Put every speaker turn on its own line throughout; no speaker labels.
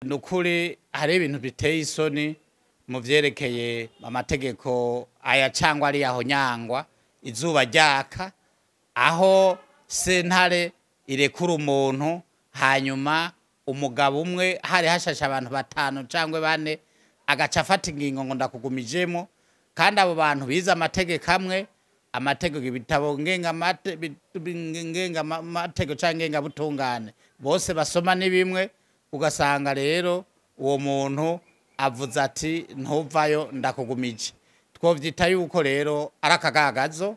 Ni ukuri hari ibintu biteye isoni mu vyerekeye amategeko aya cangwa ariya ahonyangwa izuba ryaka, aho sentare irekura umuntu, hanyuma umugabo umwe hari hashashe abantu batanu cangwa bane agaca afata ingingo ngo ndakugumijemwo, kandi abo bantu bize amategeko amwe, amategeko ibitabo ngenga amategeko canke ngengabutungane bose basoma ni bimwe. Ugasanga rero uwo muntu avuze ati: "Ntuvayo, ndakugumije." Twovyita yuko rero ari akagagazo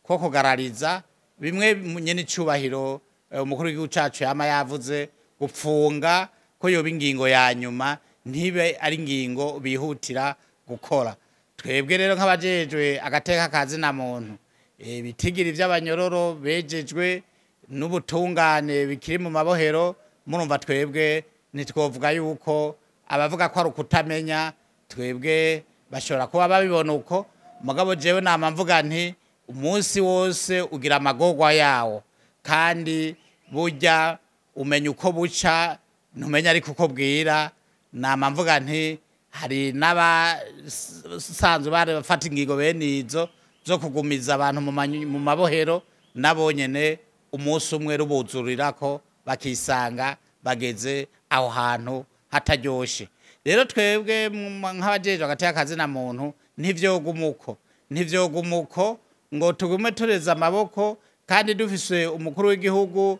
ko kugarariza bimwe nyene icubahiro umukuru w'igihugu cacu yama yavuze, gupfunga ko yoba ingingo ya nyuma, ntibe ari ingingo bihutira gukora. Twebwe rero nk'abajejwe agateka ka zina muntu, ibitigiri vy'abanyororo bejejwe n'ubutungane bikiri mu mabohero, murumva twebwe ntitwovuga yuko abavuga ko ari ukutamenya. Twebwe bashobora kuba babibona uko, mugabo jewe nama mvuga nti umunsi wose ugira amagorwa yawo, kandi burya umenya uko buca, ntumenya ariko uko bwira. Nama mvuga nti hari n'abasanzwe bari bafata ingingo bene izo zo kugumiza abantu mu mabohero, nabo nyene umunsi umwe rubuzurirako bakisanga bageze aho hantu hataryoshe. Rero twebwe nk'abajejwe agateka ka zina muntu, ntivyoguma uko ngo tugume tureze amaboko, kandi dufise umukuru w'igihugu,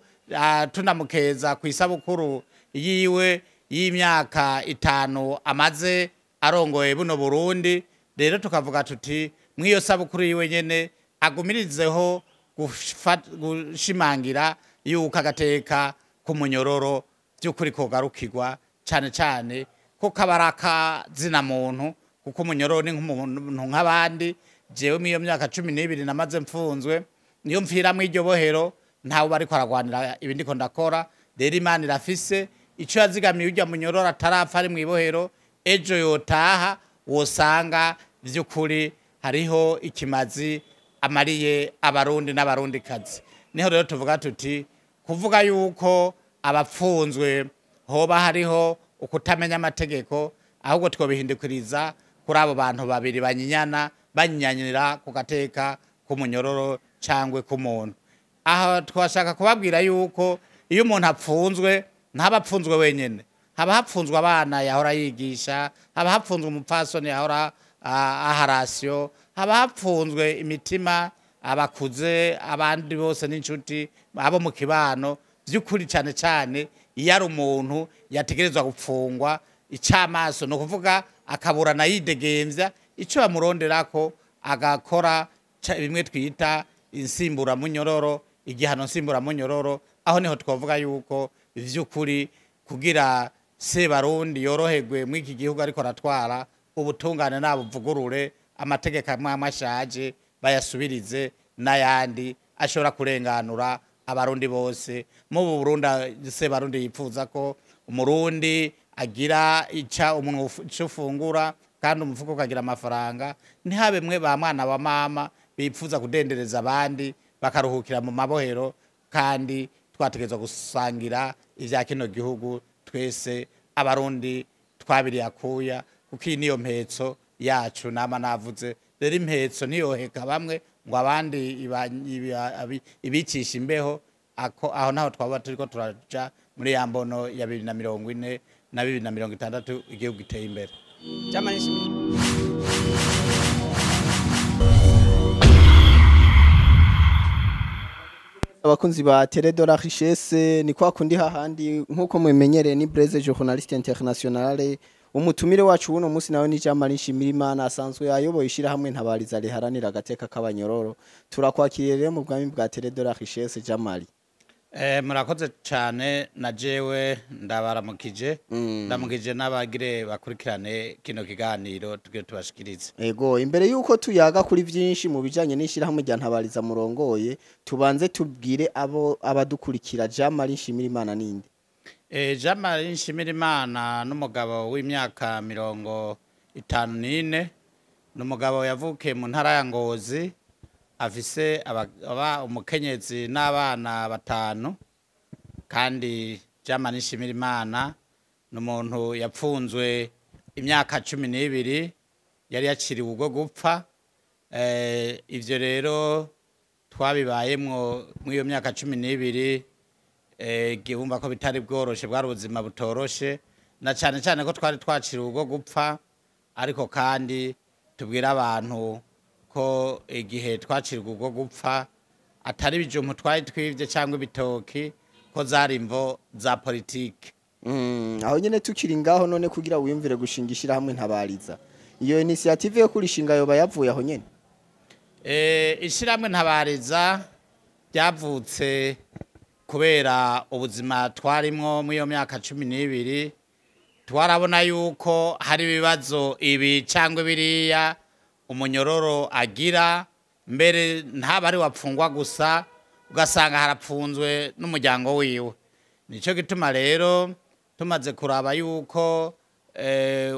tunamukeza ku isabukuru yiwe y'imyaka 5 amaze arongoye buno Burundi. Rero tukavuga tuti mw'iyo sabukuru yiwe nyene agumirizeho gushimangira yuko agateka k'umunyororo by'ukuri kogarukirwa, cane cane ko kaba ari akazina muntu, kuko umunyororo ni nk'umuntu nk'abandi. Jewe mw'iyo myaka 12 namaze mfunzwe, niyo mpfira mw'iryo bohero, ntawe bariko aragwanira ibi ndiko ndakora. Rero Imana irafise ico yazigamiye urya munyororo atarapfa ari mw'ibohero, ejo yotaha wosanga vy'ukuri hariho ikimazi amariye Abarundi n'Abarundikazi. Niho rero tuvuga tuti kuvuga yuko abapfunzwe hoba hariho ukutamenya amategeko, ahubwo twobihindukiriza kuri abo bantu babiri banyinyana, banyinyanira ku gateka k'umunyororo cangwe k'umuntu. Aho twashaka kubabwira yuko iyo umuntu apfunzwe, ntaba apfunzwe wenyene, haba hapfunzwe abana yahora yigisha, haba hapfunzwe umupfasoni yahora aharasiyo, haba hapfunzwe imitima, abakuze, abandi bose n'inshuti, abo mu kibano. By'ukuri cyane cyane iyo ari umuntu yategerezwa gupfungwa icamaso, ni ukuvuga akaburana yidegemvya, ico bamuronderako agakora bimwe twita insimburamunyororo, igihano nsimburamunyororo. Aho niho twavuga yuko vy'ukuri kugira Sebarundi yoroherwe mw'iki gihugu ariko aratwara, ubutungane nabuvugurure, amategeko amwe amwe ashaje bayasubirize n'ayandi ashobora kurenganura Abarundi bose. Mu Burundi Sebarundi yipfuza ko Umurundi agira ica umuntu ico ufungura kandi umufuko ukagira amafaranga, ntihabe mwe ba mwana wa mama bipfuza kudendereza abandi bakaruhukira mu mabohero, kandi twategerezwa gusangira ivya kino gihugu twese Abarundi twabiriye akuya, kuko iyi niyo mpetso yacu. Nama navuze rero, impetso ntiyoheka bamwe ngo abandi ibicisha imbeho. Ako aho naho twaba turiko turaja muri ya mbono ya 2040 na 2060, igihugu giteye imbere.
Jamani. Abakunzi ba Télé de la Richesse, ni kwa kundi hahandi nkuko mumenyereye, ni Blaise, journaliste internationale. Umutumire wacu uno munsi nawe ni Jean Marie Nshimirimana, asanzwe ayoboye ishirahamwe Ntabariza riharanira agateka k'abanyororo. Turakwakiriye rero mu bwami bwa Télé de la Richesse, Jean Marie.
Murakoze cyane, na jewe ndabaramukije, ndamukije n'abagire bakurikirane kino kiganiro tugire tubashikirize.
Ego, imbere yuko tuyaga kuri vyinshi mu bijanye n'ishirahamwe rya Ntabariza murongoye, tubanze tubwire abo abadukurikira Jean Marie Nshimirimana ninde?
Jean Marie Nshimirimana n'umugabo w'imyaka 54, n'umugabo yavukiye mu ntara ya Ngozi, afise umukenyezi n'abana batanu. Kandi Jean Marie Nshimirimana Ni umuntu yapfunzwe imyaka 12, yari yaciriwe ubwo gupfa. Ivyo rero twabibayemwo muri iyo myaka 12, wumva ko bitari bworoshe, bwari ubuzima butoroshe, na cane cane ko twari twaciriwe ubwo gupfa. Ariko kandi tubwira abantu ko igihe twacirwa ubwo gupfa atari ibijumbu twari twivye cyangwa ibitoki, ko zari imvo za politike.
Aho nyene tukiri ngaho, none kugira wiyumvire gushinga ishirahamwe Ntabariza, iyo initiative yo kurishinga yoba yavuye aho nyene?
Ishirahamwe Ntabariza ryavutse kubera ubuzima twarimwo muri iyo myaka 12. Twarabona yuko hari ibibazo ibi cyangwa biriya umunyororo agira, mbere ntaba ari wapfungwa gusa, ugasanga harapfunzwe n'umuryango wiwe. Nicyo gituma rero tumaze kuraba yuko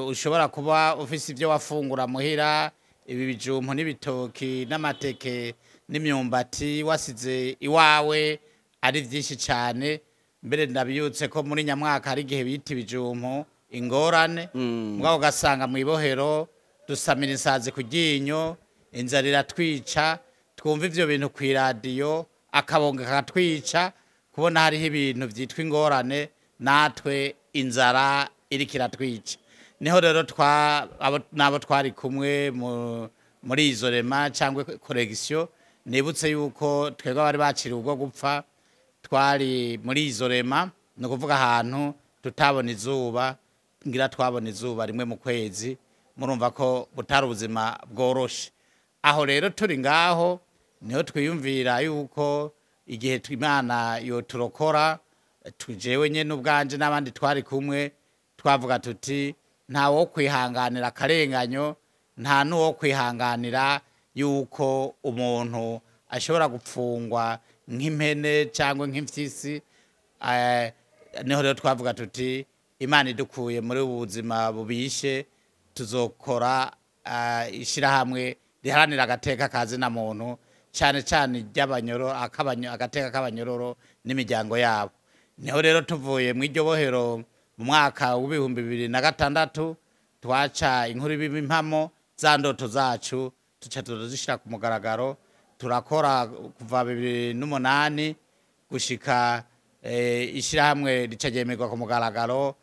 ushobora kuba ufise ibyo wafungura muhira, ibi bijumpu n'ibitoki n'amateke n'imyumbati wasize iwawe ari byinshi cyane. Mbere ndabiyutse ko muri nyamwaka hari igihe bita ibijumpu ingorane, mugabo ugasanga mu ibohero dusamira isazi ku ryinyo, inzara iratwica. Twumva ivyo bintu ku iradiyo, akabonga kakatwica, kubona hariho ibintu vyitwa ingorane, natwe inzara iriko iratwica. Niho rero n'abo twari kumwe muri isolement cyangwa correction. Nibutse yuko twebwe abari baciriwe ubwo gupfa twari muri isolement, ni ukuvuga ahantu tutabona izuba, ngira twabona izuba rimwe mu kwezi. Murumva ko butari ubuzima bworoshe. Aho rero turi ngaho niho twiyumvira yuko igihe Imana yoturokora, tujewe nyene ubwanje n'abandi twari kumwe, twavuga tuti nta wo kwihanganira akarenganyo, nta n'uwo kwihanganira yuko umuntu ashobora gupfungwa nk'impene cyangwa nk'imfyisi. Niho rero twavuga tuti Imana idukuye muri ubu buzima bubishe, tuzokora ishirahamwe riharanira agateka kazina muntu, cyane cyane ry'abanyoro, agateka k'abanyororo n'imiryango yabo. Niho rero tuvuye mu iryo bohero mu mwaka w'2006, twaca inkuru y'impamo, za ndoto zacu tuca turazishyira ku mugaragaro. Turakora kuva 2008 gushika ishyirahamwe rica ryemerwa ku mugaragaro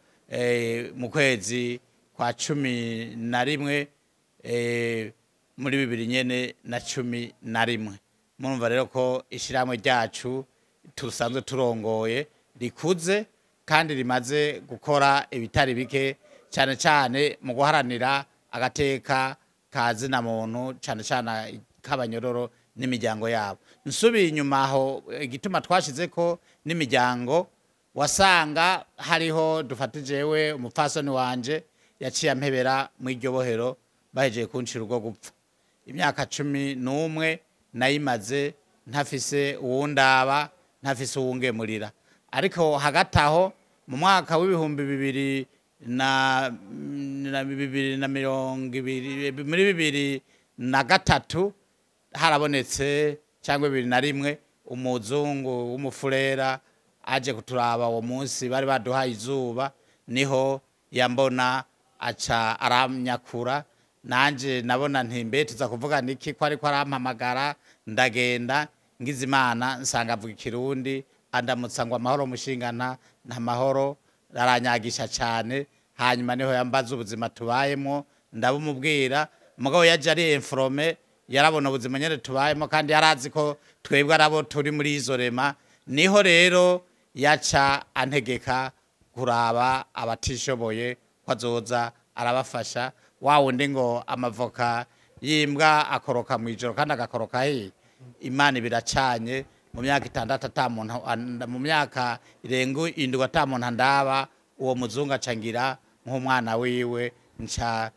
mu kwezi kwa 11, muri 2011. Murumva rero ko ishyirahamwe ryacu tusanzwe turongoye rikuze kandi rimaze gukora ibitari bike, cyane cyane mu guharanira agateka ka zina muntu, cyane cyane k'abanyororo n'imiryango yabo. Nsubiye inyuma aho, igituma twashize ko n'imiryango, wasanga hariho, dufate jewe umupfasoni wanje yaciye ampebera mu iryo bohero bahejeje kuncira urwo gupfa. Imyaka 11 nayimaze ntafise uwundaba, ntafise uwungemurira. Ariko hagati aho mu mwaka w'ibihumbi bibiri na 2020, muri 2003 harabonetse, cyangwa 2001, umuzungu w'umufurera aje kuturaba. Uwo munsi bari baduhaye izuba, niho yambona aca aramnyakura. Nanje nabona nti mbe tuza kuvuga niki ko ariko arampamagara? Ndagenda, ngize Imana nsanga avuga ikirundi, andamutsa ngo amahoro mushingana, nta mahoro, aranyagisha cyane. Hanyuma niho yambaza ubuzima tubayemo, ndabumubwira. Mugabo yaje ari informé, yarabona ubuzima nyene tubayemo, kandi yarazi ko twebwe arabo turi muri isolement. Niho rero yaca antegeka kuraba abatishoboye ko azoza arabafasha. Wa wundi ngo amavoka y'imbwa akoroka mu ijoro kandi agakoroka hehe? Imana biracanye mu myaka 6 ata muntu mu myaka irenga 7 ata muntu andaba. Uwo muzungu acangira nk'umwana wiwe, nca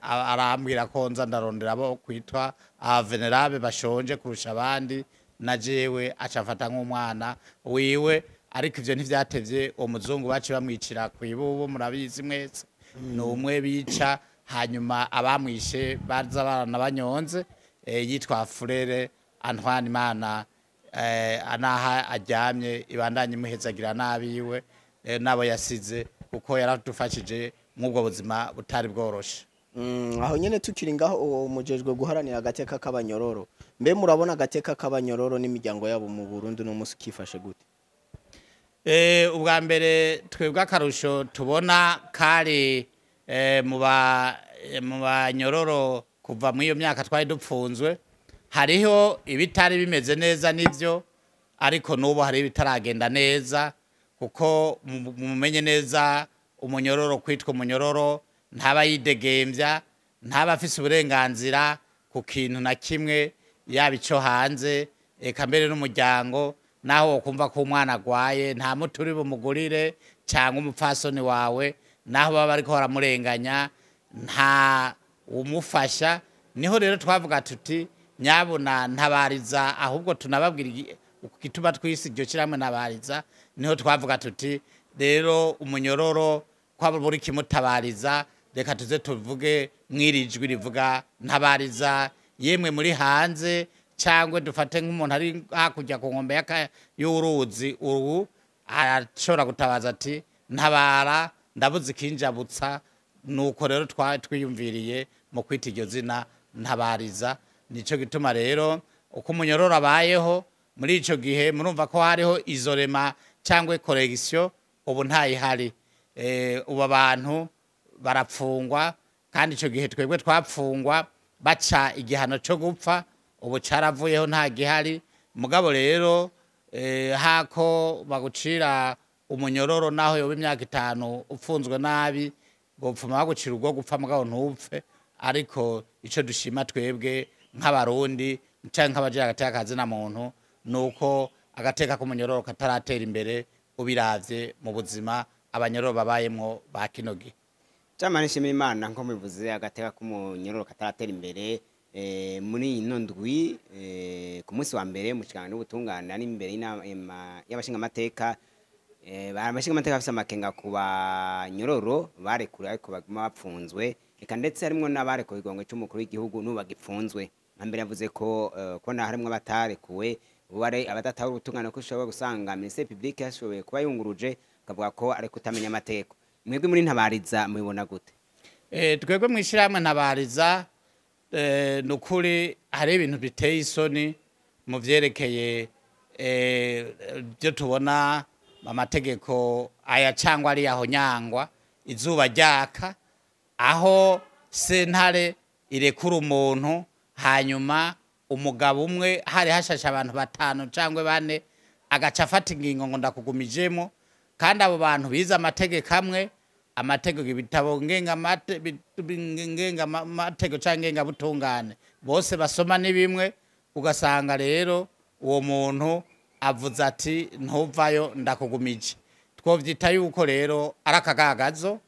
arambwira ko nza ndarondera abo kwitwa abavénérables bashonje kurusha abandi, na jewe aca amfata nk'umwana wiwe. Ariko ivyo ntivyatevye, uwo muzungu baciye bamwicira kw'ibubu, murabizi mwese, ni umwe bica, hanyuma abamwishe baza barana banyonze. Yitwa Frère Antoine. Imana anaha aryamye ibandanye imuhezagira n'abiwe, n'abo yasize, kuko kuko yaradufashije mw'ubwo buzima butari bworoshe.
Aho nyene tukiri ngaho, uwo mujejwe guharanira agateka k'abanyororo, mbe murabona agateka k'abanyororo n'imiryango yabo mu Burundi no musi kifashe gute?
Ubwa mbere twebwe akarusho tubona kari mu banyororo kuva muri iyo myaka twari dupfunzwe, hariho ibitari bimeze neza nivyo, ariko n'ubu hari ibitaragenda neza, kuko mumenye neza umunyororo kwitwa umunyororo ntaba yidegembya, ntaba afise uburenganzira ku kintu na kimwe, yaba ico hanze eka mbere n'umuryango. Naho wokumva ko umwana agwaye nta muti uri bumugurire, cyangwa umupfasoni wawe naho baba bariko baramurenganya nta umufasha. Niho rero twavuga tuti nyabuna ntabariza, ahubwo tunababwira igituma twise iryo shyirahamwe Ntabariza. Niho twavuga tuti rero umunyororo kwaba buri kimutabariza, reka tuze tuvuge mwirijwi rivuga ntabariza yemwe muri hanze, cyangwa dufate nk'umuntu ari hakurya ku nkombe y'uruzi, ubu arashobora gutabaza ati ntabara ndabuze ikinjabutsa. Nuko rero twiyumviriye mu kwita iryo zina Ntabariza. Nico gituma rero uko umunyororo abayeho muri ico gihe, murumva ko hariho izorema cyangwa correction, ubu ntayihari. Ubu abantu barapfungwa, kandi ico gihe twebwe twapfungwa baca igihano cyo gupfa, ubu caravuyeho nta gihari. Mugabo rero hako bagucira umunyororo naho yoba imyaka 5 upfunzwe nabi, bopfuma bagucira ubwo gupfa mugabo ntupfe. Ariko ico dushima twebwe nk'abarundi canke nk'abagira agateka kazina muntu, nuko agateka k'umunyororo kataratera imbere ubiravye mu buzima abanyororo babayemwo ba kino gihe.
Jean-Marie Nshimirimana, nko mubivuze agateka k'umunyororo kataratera imbere, muri ino ndwi ku munsi wa mbere mu kiganiro n'ubutungane ari imbere y'abashingamateka, abashingamateka bafise amakenga ku banyororo barekuriwe ariko baguma bapfunzwe, eka ndetse harimwo n'abarekuwe igongwe c'umukuru w'igihugu n'ubu bagipfunzwe. Nka mbere yavuze ko na harimwo abatarekuwe bari abadatahura ubutungane, ko ushobora gusanga ministère public yashoboye kuba yunguruje, akavuga ko ari kutamenya amategeko. Mwebwe muri Ntabariza mubibona gute?
Twebwe mw'ishirahamwe Ntabariza, nukuri hari ibintu biteye isoni mu vyerekeye byo tubona amategeko aya cyangwa ari yaho nyangwa izuba ryaka, aho sentare irekura umuntu hanyuma umugabo umwe hari hashashe abantu 5 cyangwa 4 agaca afata ingingo ngo ndakugumijemo, kandi abo bantu bize amategeko amwe, amategeko ibitabo ngenga amategeko cyangwa ngenga butungane bose basoma ni bimwe, ugasanga rero uwo muntu avuze ati ntuvayo ndakugumije. Twovyita yuko rero ari akagagazo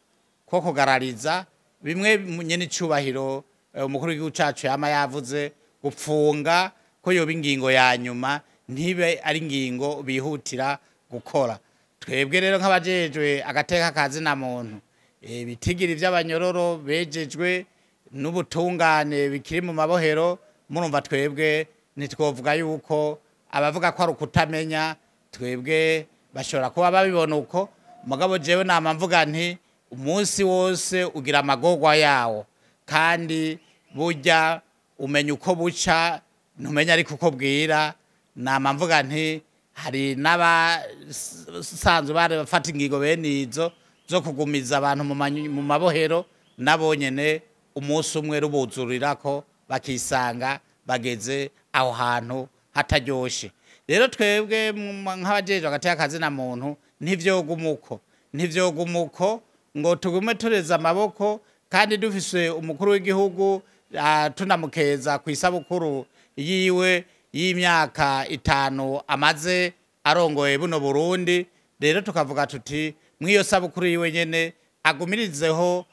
ko kugarariza bimwe nyene icubahiro umukuru w'igihugu cacu yama yavuze, gupfunga ko yoba ingingo ya nyuma, ntibe ari ingingo bihutira gukora. Twebwe rero nk'abajejwe agateka kazina muntu, ibitigiri by'abanyororo bejejwe n'ubutungane bikiri mu mabohero, murumva twebwe ntitwovuga yuko abavuga ko ari ukutamenya, twebwe bashobora kuba babibona uko. Mugabo jewe nama mvuga nti umunsi wose ugira amagorwa yawo, kandi burya umenya uko buca ntumenya ariko uko bwira. Nama mvuga nti hari n'abasanzwe bari bafata ingingo bene izo zo kugumiza abantu mu mabohero, nabo nyene umunsi umwe rubuzurirako bakisanga bageze aho hantu hataryoshe. Rero twebwe nk'abajejwe agateka kazina muntu ntivyogumuko ngo tugume tureza amaboko, kandi dufise umukuru w'igihugu tunamukeza ku isabukuru yiwe y'imyaka 5 amaze arongoye buno Burundi. Rero tukavuga tuti mwiyo sabukuru yiwe nyene agumirizeho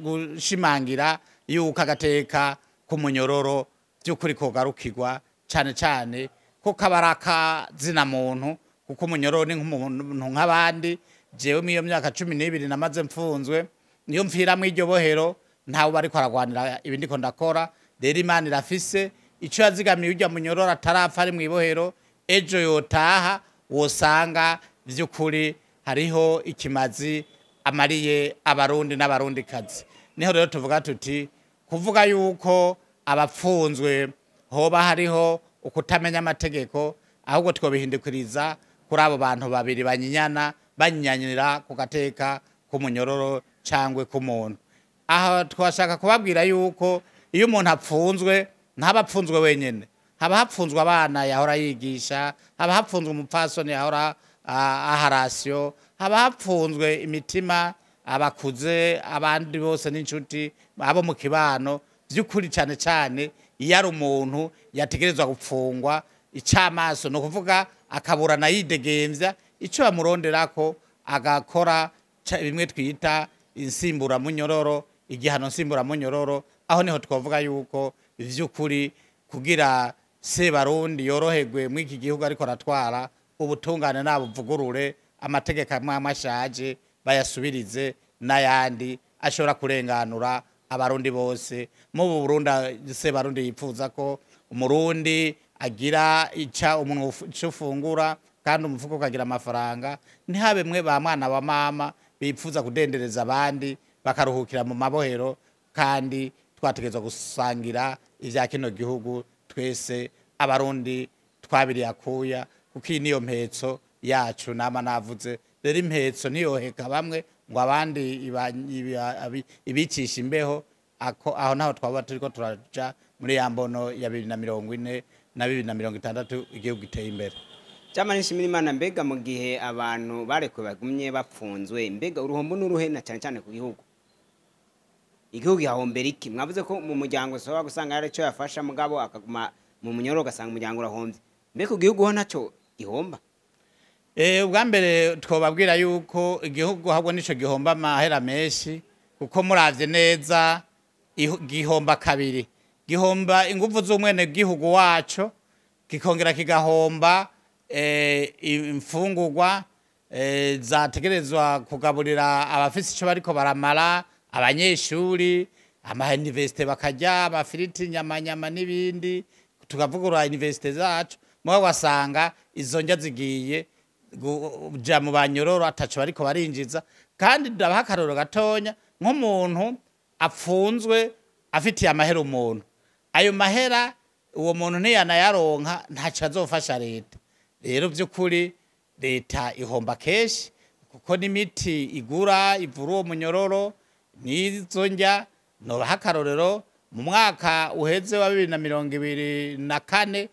gushimangira yuko agateka k'umunyororo by'ukuri kogarukirwa, cyane cyane ko kabaraka zina muntu, kuko umunyororo ni nk'umuntu nk'abandi. Jewe mwiyo myaka 12 namaze mfunzwe, niyo mfira mw'iryo bohero ntawe bariko aragwanira ibindi ko ndakora. Rero Imana irafise ico yazigamiye ujya munyororo atarapfa ari mw'ibohero, ejo yotaha wosanga vy'ukuri hariho ikimazi amariye Abarundi n'Abarundikazi. Niho rero tuvuga tuti kuvuga yuko abapfunzwe hoba hariho ukutamenya amategeko, ahubwo twobihindukiriza kuri abo bantu babiri banyinyana banyinyanyira ku gateka k'umunyororo cangwe k'umuntu. Aho twashaka kubabwira yuko iyo umuntu apfunzwe ntaba apfunzwe wenyene, haba hapfunzwe abana yahora yigisha, haba hapfunzwe umupfasoni yahora aharasiyo, haba hapfunzwe imitima abakuze abandi bose n'inshuti abo mu kibano. By'ukuri cyane cyane iyo ari umuntu yategerezwa gupfungwa icamaso, ni ukuvuga akaburana yidegemvya, ico bamuronderako agakora bimwe twita insimburamunyororo, igihano nsimburamunyororo. Aho niho twavuga yuko vy'ukuri kugira Sebarundi yoroherwe mw'iki gihugu ariko aratwara, ubutungane nabuvugurure, amategeko amwe amwe ashaje bayasubirize n'ayandi ashobora kurenganura Abarundi bose. Mu Burundi Sebarundi yipfuza ko Umurundi agira ica umuntu ufungura kandi umufuko ukagira amafaranga, ntihabe mwe ba mwana wa mama bipfuza kudendereza abandi bakaruhukira mu mabohero, kandi twategerezwa gusangira ivya kino gihugu twese Abarundi twabiriye akuya, kuko iyi niyo mpetso yacu. Nama navuze rero impetso ntiyoheka bamwe ngo abandi ibicisha imbeho. Aho naho twaba turiko turaja muri ya mbono ya 2040 na 2060 igihugu giteye imbere.
Jean-Marie Nshimirimana, mbega mu gihe abantu barekuwe bagumye bapfunzwe, mbega uruhombo n'uruhe na cyane cyane ku gihugu? Igihugu gihombera iki? Mwavuze ko mu muryango ushobora gusanga hari icyo yafasha, mugabo akaguma mu munyororo ugasanga umuryango urahombye. Mbega ku gihugu ho ntacyo gihomba?
Ubwa mbere twobabwira yuko igihugu ahubwo nico gihomba amahera menshi, kuko muravye neza gihomba kabiri. Gihomba inguvu z'umwene gihugu waco, kikongera kigahomba imfungurwa zategerezwa kugaburira abafise ico bariko baramara, abanyeshuri, ama universite bakarya amafiriti, inyama nyama n'ibindi, tukavugurura universite zacu, mugabo wasanga izo ndya zigiye kuja mu banyororo ataco bariko barinjiza. Kandi ndabaha akarorero gatonya, nk'umuntu apfunzwe afitiye amahera umuntu, ayo mahera uwo muntu ntiyanayaronka, ntaco azofasha leta. Rero vy'ukuri leta ihomba kenshi, kuko n'imiti igura ivura uwo munyororo n'izo ndya. Nobaha akarorero, mu mwaka uheze wa 2024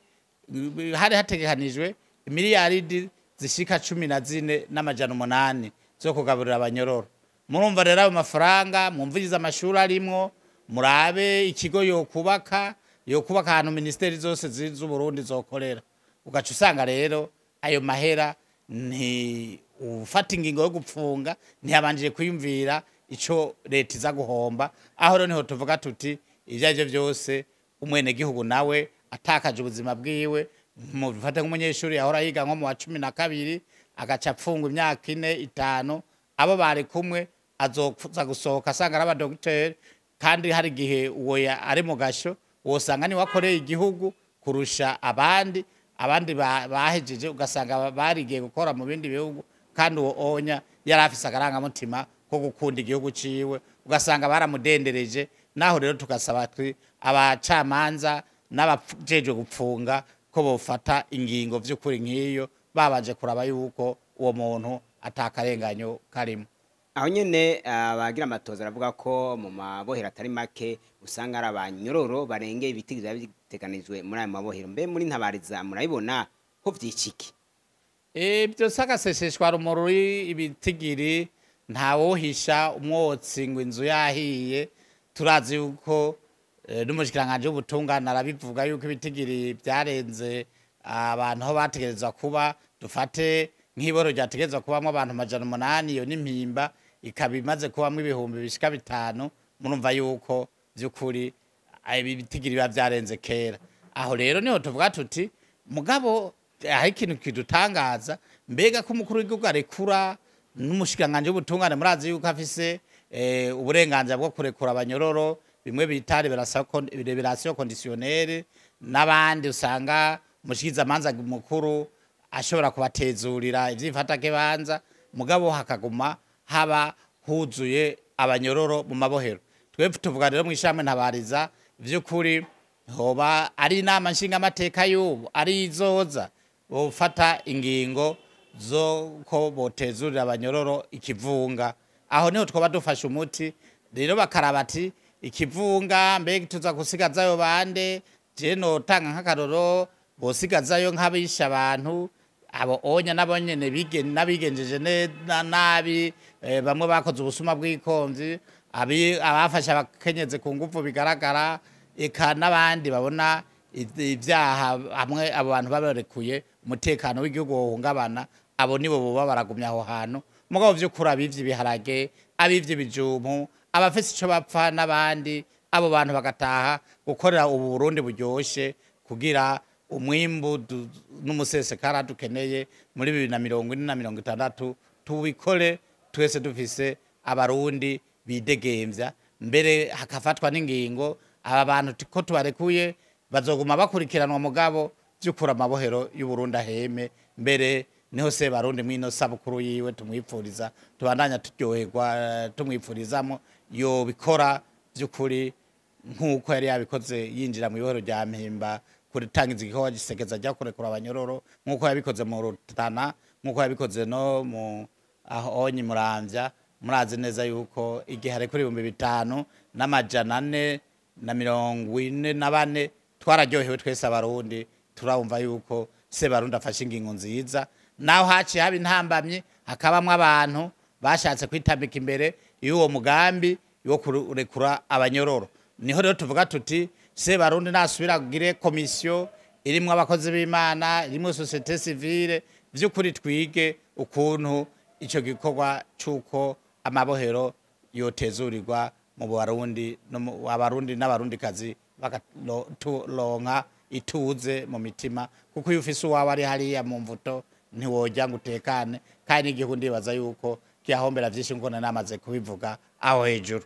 hari hategekanijwe miliyaridi zishika 14,800 zo kugaburira abanyororo. Murumva rero ayo mafaranga, mwumvirize amashuri arimwo, murabe ikigo yokubaka, yokubaka ahantu ministeri zose z'Uburundi zokorera. Ugaca usanga rero ayo mahera nti ufata ingingo yo gupfunga ntiyabanjije kwiyumvira ico leta iza guhomba. Aho rero niho tuvuga tuti ivyo arivyo vyose umwenegihugu nawe atakaje ubuzima bwiwe. Mufate nk'umunyeshuri yahora yiga nko mu wa 12 agaca apfungwa imyaka 4 5, abo bari kumwe azoza gusohoka asanga ari abadogiteri, kandi hari igihe uwo ari mu gasho wosanga niwe akoreye igihugu kurusha abandi, abandi bahejeje ugasanga barigiye gukora mu bindi bihugu, kandi uwo onya yari afise akarangamutima ko gukunda igihugu ciwe, ugasanga baramudendereje. Naho rero tugasaba abacamanza n'abajejwe gupfunga ko bofata ingingo vy'ukuri nk'iyo babanje kuraba yuko uwo muntu atakarenganyo karimo.
Aho nyene abagira amatoza aravuga ko mu mabohero atari make usanga ari abanyororo barengeye ibiti biba biteganijwe muri ayo mabohero. Mbe muri ntabariza murabibona ko vyiciki?
Ibyo sagaseseshwa rumuri ibitigiri, ntawohisha umwotsi ngo inzu yahiye. Turazi yuko n'umushikiranganje w'ubutungane arabivuga yuko ibitigiri byarenze abantu aho bategerezwa kuba. Dufate nk'iboro ryategerezwa kubamwo abantu 800, iyo n'impimba ikaba imaze kubamwo ibihumbi bishika 5. Murumva yuko vy'ukuri ibitigiri biba vyarenze kera. Aho rero niho tuvuga tuti mugabo aho ikintu kidutangaza, mbega ko umukuru w'igihugu arekura n'umushikiranganje w'ubutungane murazi yuko afise uburenganzira bwo kurekura abanyororo, bimwe bita liberation conditionnelle, n'abandi usanga umushikizamanza mukuru ashobora kubatezurira ivyifatakibanza, mugabo hakaguma haba huzuye abanyororo mu mabohero. Twebwe tuvuga rero mu ishami Ntabariza, vy'ukuri hoba ari inama nshingamateka y'ubu ari izoza bofata ingingo zo ko botezurira abanyororo ikivunga, aho niho twoba dufashe umuti. Rero bakaraba ati ikivunga mbega tuza gusigazayo bande? Je notanga nk'akaroro, bosigazayo nk'abisha abantu abo onya nabo nyene n'abigenjeje nabi, bamwe bakoze ubusuma bw'ikomvyi, abafashe abakenyezi ku nguvu bigaragara, eka n'abandi babona ivyaha hamwe abo bantu babarekuye umutekano w'igihugu wohungabana, abo nibo boba baragumya aho hantu. Mugabo vy'ukuri abivye ibiharage, abivye ibijumbu, abafise ico bapfa n'abandi, abo bantu bagataha gukorera ubu Burundi buryoshe, kugira umwimbu n'umusesekara dukeneye muri 2040 na 60 tubikore twese dufise abarundi bidegemvya. Mbere hakafatwa n'ingingo aba bantu ko tubarekuye bazoguma bakurikiranwa, mugabo vy'ukuri amabohero y'Uburundi aheme. Mbere niho se barundi mwino sabukuru yiwe tumwipfuriza, tubandanya turyoherwa tumwipfurizamo yobikora vy'ukuri nk'uko yari yabikoze yinjira mu ibohero rya Mpimba kuritangiza igikorwa gisekeza rya kurekura abanyororo, nk'uko yabikoze mu Rutana, nk'uko yabikoze no mu aho onyi Muramvya. Murazi neza yuko igihe arekura 5444 twararyohewe twese abarundi, turumva yuko se barundi afashe ingingo nziza. Naho haciye haba intambamyi, hakabamwo abantu bashatse kwitambika imbere y'uwo mugambi wo kurekura abanyororo. Niho rero tuvuga tuti se barundi nasubira kugire komisiyo irimwo abakozi b'Imana, irimwo société civile, vy'ukuri twige ukuntu ico gikorwa c'uko amabohero yotezurirwa mu Barundi no mu abarundi n'abarundikazi bakaturonka ituze mu mitima, kuko iyo ufise uwawe ari hariya mu mvuto ntiwojya ngo utekane. Kandi n'igihugu ndibaza yuko kiyahombera vyinshi nkuko namaze kubivuga aho hejuru.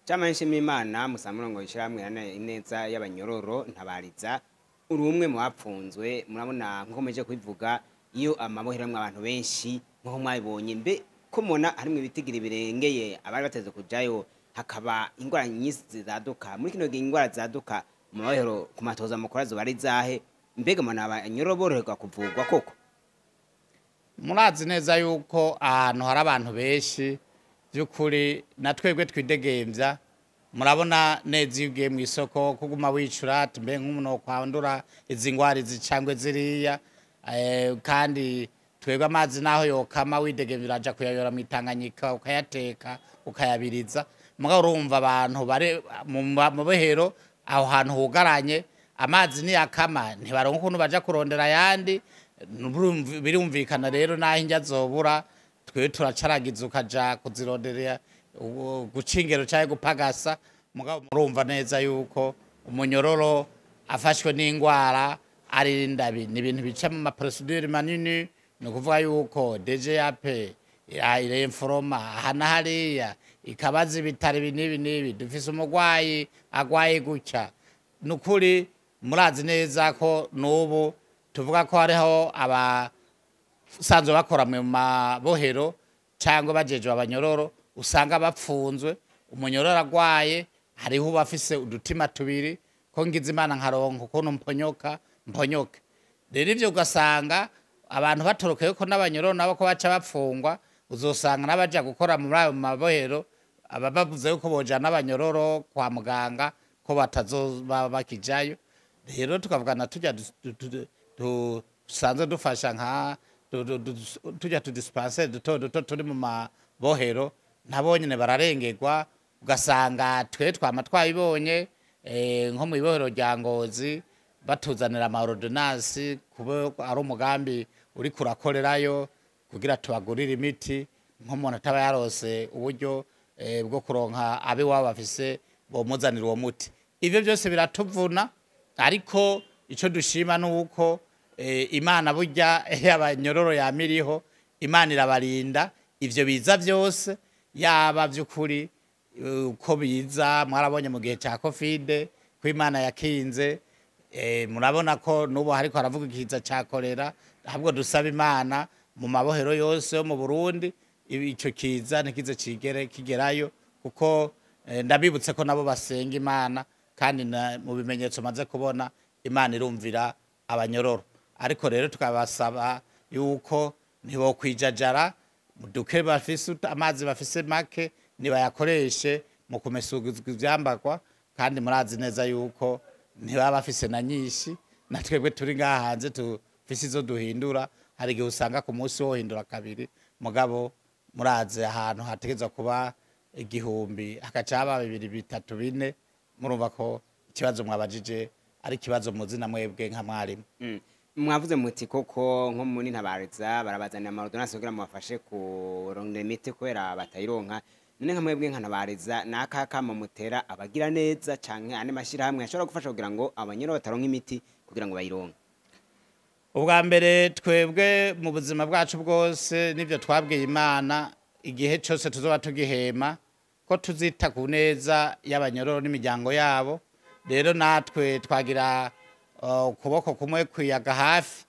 Chama Nshimiyimana musamurongo ishiramwe ineza y'abanyororo Ntabariza, uri umwe mu bapfunzwe. Murabona nkuko meje kubivuga, iyo amabohero amwe abantu benshi nkuko mwabibonye, mbe ko mubona harimwo ibitigiri birengeye abari bateze kujayo, hakaba ingwara nyinshi zaduka muri kino gihe. Ingwara zaduka mu mabohero ku matoza mukora zoba ari izahe? Mbega mubona abanyororo boroherwa kuvugwa koko?
Murazi neza yuko ahantu hari abantu benshi by'ukuri na twebwe twidegemvya. Murabona neza iyo ugiye mu isoko kuguma wicura ati mbe nk'umuntu kwandura izi ngwara izi cangwe ziriya, kandi twebwe amazi naho yokama widegemvya uraja kuyayora mw'Itanganyika ukayateka ukayabiriza. Mugabo urumva abantu bari mu mabohero aho hantu hugaranye, amazi niyakama ntibaronka ukuntu baja kurondera ayandi. Birumvikana rero naho indya zobura, twe turacaragiza ukaja kuzironderera guca ingero canke gupagasa. Mugabo murumva neza yuko umunyororo afashwe n'ingwara arinda ni ibintu bica mu ma procédures manini, ni ukuvuga yuko DGAP iremforoma aha na hariya, ikabaza ibitaro ibi n'ibi n'ibi, dufise umurwayi agwaye gutya. Ni ukuri murazi neza ko n'ubu tuvuga ko hariho abasanzwe bakora mu mabohero cyangwa bajejwe abanyororo, usanga bapfunzwe umunyororo agwaye, hariho ubafise udutima tubiri ko ngize Imana nkaronka ukuntu mponyoka mponyoke. Rero ivyo ugasanga abantu batorokeye ko n'abanyororo nabo ko baca bapfungwa, uzosanga n'abaja gukora muri ayo mabohero aba bavuze yuko bojana n'abanyororo kwa muganga ko batazoba bakijayo. Rero tukavugana tujya dusanzwe dufasha nka tujya tu dispensaire duto duto turi mu mabohero, nabo nyene bararengerwa. Ugasanga twe twama twabibonye, nko mu ibohero rya Ngozi batuzanira ama ordonnance kuba ari umugambi uri kurakorerayo kugira tubagurire imiti, nk'umuntu ataba yarose uburyo bwo kuronka abe waba bafise bomuzanira uwo muti. Ivyo byose biratuvuna, ariko ico dushima nuko Imana burya y'abanyororo yamiriho, Imana irabarinda ivyo biza byose, yaba by'ukuri uko biza. Mwarabonye mu gihe ca Covid ko Imana yakinze, murabona ko nubu hariko haravuga ikiza ca kolera. Ahubwo dusaba Imana mu mabohero yose yo mu Burundi Ico kiza ntikize kigere kigerayo, kuko ndabibutse ko nabo basenga Imana, kandi mu bimenyetso maze kubona Imana irumvira abanyororo. Ariko rero tukabasaba yuko ntibokwijajara, duke bafise, amazi bafise make nibayakoreshe mu kumesuguzwa ivyambagwa, kandi murazi neza yuko ntibaba bafise na nyinshi. Na twebwe turi ngaha hanze tufise izo duhindura, hari igihe usanga ku munsi wohindura kabiri, mugabo murazi ahantu hategerezwa kuba 1000 hagaca haba 2, 3, 4. Murumva ko ikibazo mwabajije ari ikibazo muzi na mwebwe nka mwarimu.
Mwavuze muti koko nko muri Ntabariza barabazanira ama ordonnance kugira ngo bafashe kurondera imiti kubera batayironka. None nka mwebwe nka Ntabariza, n'akahe kamo mutera abagira neza canke andi mashirahamwe ashobora gufasha kugira ngo abanyoro bataronka imiti kugira ngo bayironke?
Ubwa mbere, twebwe mu buzima bwacu bwose nivyo twabwiye Imana igihe cyose tuzoba tugihema, ko tuzita ku neza y'abanyororo n'imiryango yabo. Rero natwe twagira ukuboko kumwe kwiyaga hafi,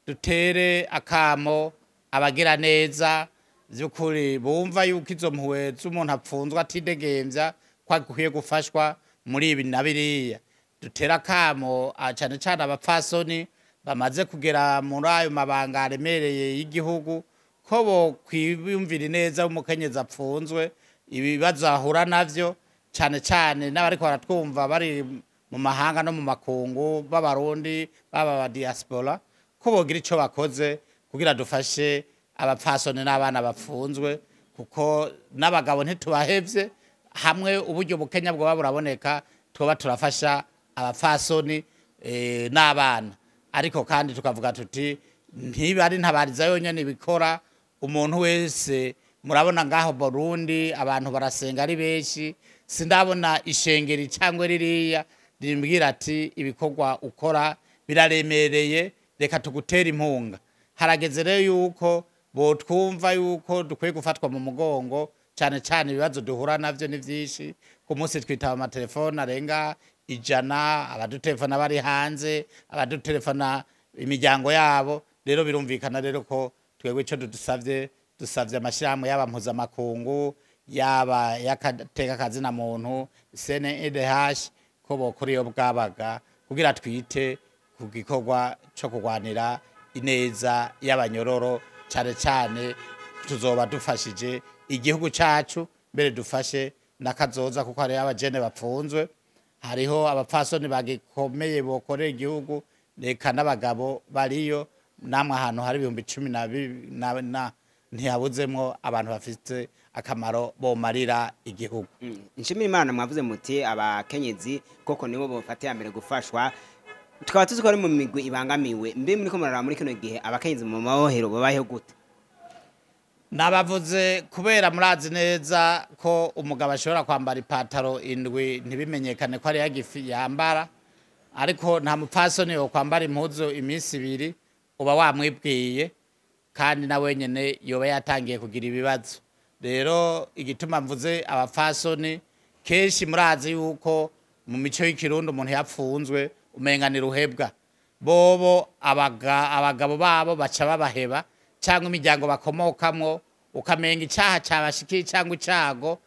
dutere akamo abagira neza by'ukuri bumva yuko izo mpuhwe z'umuntu apfunzwe atidegembya ko akwiye gufashwa muri ibi na biriya. Dutera akamo cane cane abapfasoni bamaze kugera muri ayo mabanga aremereye y'igihugu, ko bo kwiyumvira neza umukenyezi apfunzwe ibibazo ahura navyo, cane cane n'abariko baratwumva bari mu mahanga no mu makungu b'Abarundi baba ba diaspora, ko bogira ico bakoze kugira dufashe abapfasoni n'abana bapfunzwe, kuko n'abagabo ntitubahevye. Hamwe uburyo bukenya bwoba buraboneka, twoba turafasha abapfasoni n'abana. Ariko kandi tukavuga tuti ntiba ari Ntabariza yonyene ibikora, umuntu wese murabona ngaho Burundi abantu barasenga ari benshi, sindabona ishengeri cyangwa ririya rimbwira ati ibikorwa ukora biraremereye, reka tugutere impunga. Harageze rero yuko botwumva yuko dukwiye gufatwa mu mugongo, cyane cyane ibibazo duhura navyo ni vyinshi. Ku munsi twitaba amatelefone arenga 100, abadutelefona bari hanze, abadutelefona imiryango yabo. Rero birumvikana rero ko twebwe ico dusavye, dusavye amashirahamwe yaba mpuzamakungu, yaba y'agateka kazina muntu, CNIDH, ko bokora iyo bwabaga kugira twite ku gikorwa co kurwanira ineza y'abanyororo. Cane cane tuzoba dufashije igihugu cacu, mbere dufashe n'akazoza, kuko hariho abajene bapfunzwe, hariho abapfasoni bagikomeye bokorera igihugu, reka n'abagabo bariyo. Namwe ahantu hari 10,000 na ntihabuzemwo abantu bafite akamaro bomarira igihugu.
Nshimira Imana. Mwavuze muti abakenyezi koko nibo bofata ya mbere gufashwa, tukaba tuzi ko ari mu migwi ibangamiwe. Mbe muriko muraraba muri kino gihe abakenyezi mu mabohero babayeho gute?
Nabavuze kubera murazi neza ko umugabo ashobora kwambara ipataro 7 ntibimenyekane ko ari yagifi yambara, ariko nta mupfasoni yo kwambara impuzu iminsi 2 uba wamwibwiye, kandi na wenyene yoba yatangiye kugira ibibazo. Rero igituma mvuze abapfasoni, kenshi murazi yuko mu mico y'ikirundi umuntu yapfunzwe umenga ni ruhebwa, bobo abagabo babo baca babaheba, cyangwa imiryango bakomokamwo ukamenga icaha cabashikiye cyangwa icago,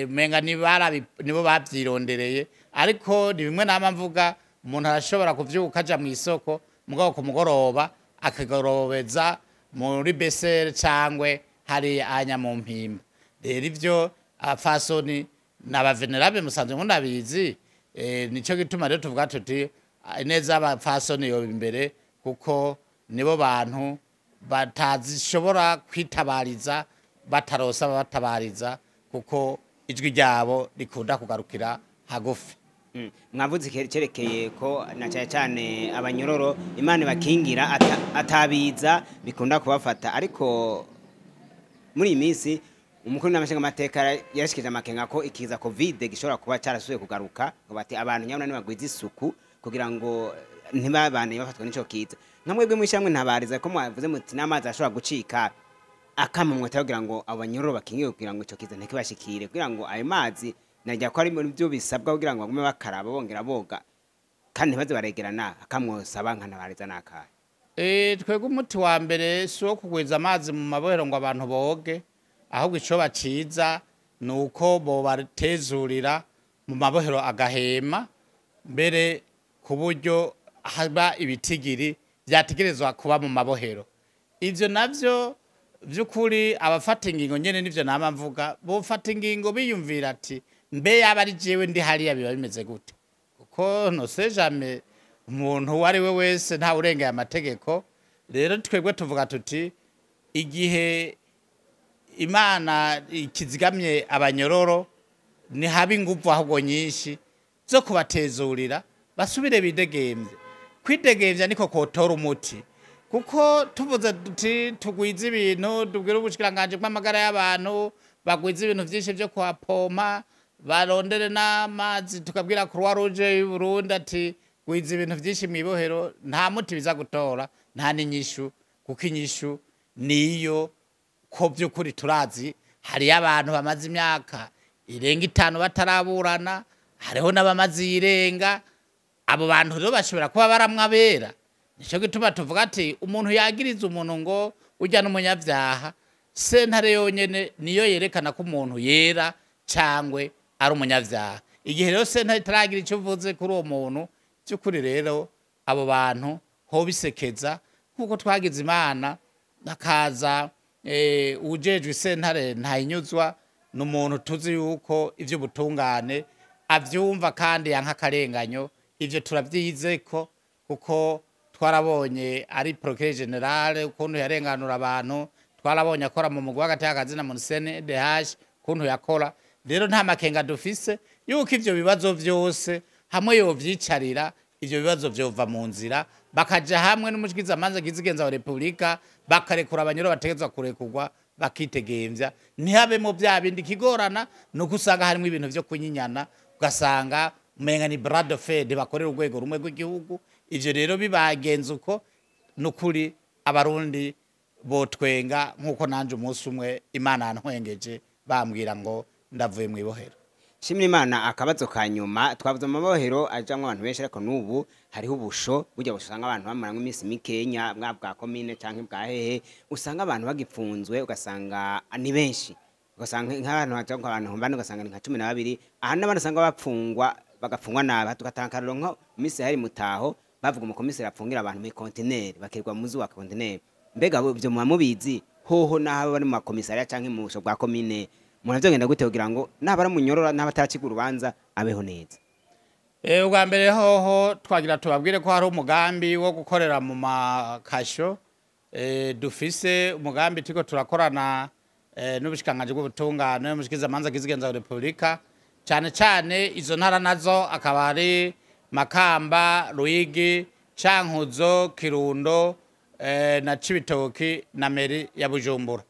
umenga nibo babyirondereye. Ariko ni bimwe nama mvuga, umuntu arashobora kuvyuka aja mu isoko, mugabo ku mugoroba akagorobeza muri besere cangwe hari anya mu mpimba. Rero ivyo abapfasoni n'abavenerabe musanzwe munabizi, nico gituma rero tuvuga tuti ineza y'abapfasoni yoba imbere, kuko nibo bantu batazishobora kwitabariza batarosa babatabariza, kuko ijwi ryabo rikunda kugarukira hagufi.
Mwavuze cerekeye ko na cyane cyane abanyororo Imana bakingira atabiza bikunda kubafata, ariko muri iyi minsi umukuru n'amashinga amateka yarashikije amakenga ko ikiza COVID gishobora kuba cyarasubiye kugaruka, ngo bati abantu nyabuna nibagwize isuku kugira ngo ntibabane bafatwa n'ico kiza. Nka mwebwe mwishamwe Ntabariza, ko mwavuze muti n'amazi ashobora gucika, akamwe kugira ngo abanyororo bakingiwe kugira ngo ico kiza ntikibashikire, kugira ngo ayo mazi najya ko ari muri byo bisabwa kugira ngo bagume bakaraba bongera boga kandi ntibaze baregerana, akamwosaba nka Ntabariza nakahe?
Twebwe umuti wa mbere si uwo kugwiza amazi mu mabohero ngo abantu boge. Ahubwo icoba ciza ni uko bobatezurira mu mabohero agahema mbere, ku buryo haba ibitigiri vyategerezwa kuba mu mabohero. Ivyo navyo vy'ukuri, abafata ingingo nyene, nivyo nama mvuga, bofata ingingo biyumvira ati: "Mbe yaba ari jewe ndi hariya, biba bimeze gute?" Kuko no sait jamais, umuntu uwo ari we wese ntawe urengeye amategeko. Rero twebwe tuvuga tuti igihe Imana ikizigamye abanyororo, ntihaba inguvu ahubwo nyinshi zo kubatezurira basubire bidegemvye. Kwidegemvya niko kotora umuti, kuko tuvuze tuti tugwize ibintu, tubwire ubushikiranganji bw'amagara y'abantu bagwize ibintu vyinshi vyo kuhapompa, barondere n'amazi, tukabwira Croix Rouge y'u Burundi ati gwiza ibintu vyinshi mw'ibohero, nta muti biza gutora, nta n'inyishu, kuko inyishu niyo ko by'ukuri turazi hariyo abantu bamaze imyaka irenga 5 bataraburana, hariho n'abamaze irenga. Abo bantu rero bashobora kuba baramwa abera. Nico gituma tuvuga ati umuntu yagiriza umuntu ngo ujya n'umunyabyaha, sentare yonyene niyo yerekana ko umuntu yera cangwe ari umunyabyaha. Igihe rero sentare itaragira icyo uvuze kuri uwo muntu by'ukuri, rero abo bantu ho bisekeza, nk'uko twagize Imana hakaza ujejwe isentare ntayinyuzwa, ni umuntu tuzi yuko ivy'ubutungane avyumva kandi yanka akarenganyo. Ivyo turavyizeko, kuko twarabonye ari procureur général ukuntu yarenganura abantu, twarabonye akora mu mugwi w'agateka kazina mu CNDH ukuntu yakora. Rero nta makenga dufise yuko ivyo bibazo vyose hamwe yovyicarira, ivyo bibazo vyova mu nzira, bakaja hamwe n'umushikizamanza kizigenza wa Republika, bakarekura abanyoro bategezwa kurekurwa, bakitegemvya, ntihabemo bya bindi. Kigorana nuko usanga harimo ibintu vyo kunyinyana, ugasanga umenga ni bras de fer, bakorera urwego rumwe rw'igihugu. Ivyo rero bibagenza uko, nukuri Abarundi botwenga, nk'uko nanje umunsi umwe Imana yantwengeje bambwira ngo ndavuye mu ibohero.
Shimira Imana. Akabazo ka nyuma: twavuze mu mabohero ajamwo abantu benshi, ariko n'ubu hariho ubusho burya usanga abantu bamaramwo iminsi mikenya, bwa bwa komine canke bwa hehe, usanga abantu bagipfunzwe, ugasanga ni benshi, ugasanga nk'abantu baja abantu bane, ugasanga ni nka 12. Aha n'abandi usanga bapfungwa, bagapfungwa nabi. Tugatanga akarorero nko mu minsi hari mutaho bavuga umukomiseri apfungira abantu muri kontineri, bakirwa muzu wa kontineri. Mbega ivyo muba mubizi hoho, n'aho bari mu makomisariya canke mu busho bwa komine, umuntu avyogenda gute kugira ngo naba aramunyorora naba ataracika urubanza abeho neza?
Ubwa mbere hoho twagira tubabwire ko hari umugambi wo gukorera mu makasho. Dufise umugambi turiko turakorana n'ubushikiranganji bw'ubutungane, n'umushikizamanza kizigenza wa Republika, cane cane izo ntara nazo akaba ari Makamba, Ruyigi, Cankuzo, Kirundo na Cibitoki na mairie ya Bujumbura.